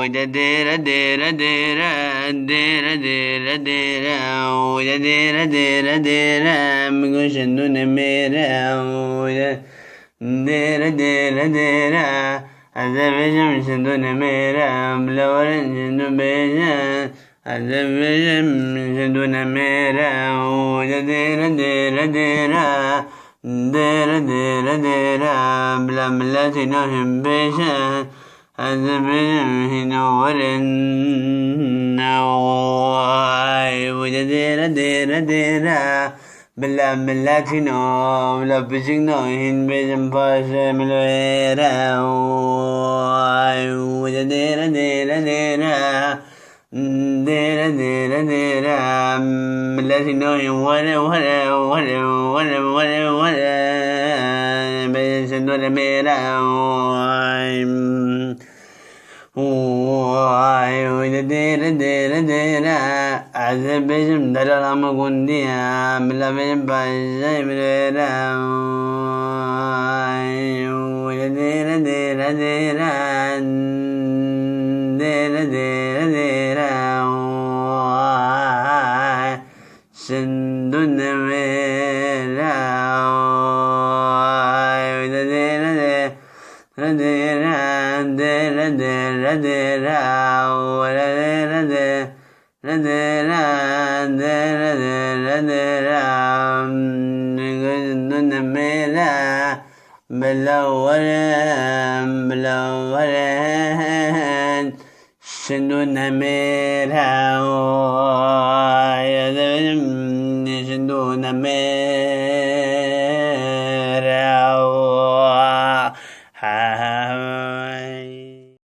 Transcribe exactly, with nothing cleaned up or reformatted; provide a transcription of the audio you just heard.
De dêre dêre dêre, dêre dêre dêre, de dêre dêre dêre, min got şindû nemêre, de dêre dêre dêre, ez ê bêjim şindû nemêre, bila werin şindû bêjin, ez ê bêjim şindû nemêre, de dêre dêre dêre, dêre dêre dêre, bila miletî nahên bêjin, ez ê bêjim hîno werin. Ay, wê de dêre dêre dêre, bila miletîno, bila piçik nahên bêjin paşê min wêre. Ay, wê de dêre dêre dêre, dêre dêre dêre, miletî nahên were were were were were were, bêjin şindû nemêre. Ay. Ay, wê de dêre dêre dêre, ez ê bêjim delala min gundî ye, bila bêjim paşê min wêre. Ay, wê de dêre dêre dêre, dêre dêre dêre, ay, şindû nemêre. Ay, wê de dêre dêre dêre, dêre dêre dêre, were dêre dêre dêre, dêre dêre dêre, min got şindû nemêre, bila werin, bila werin, şindû nemêre, ay, ez ê bêjim şindû nemêre.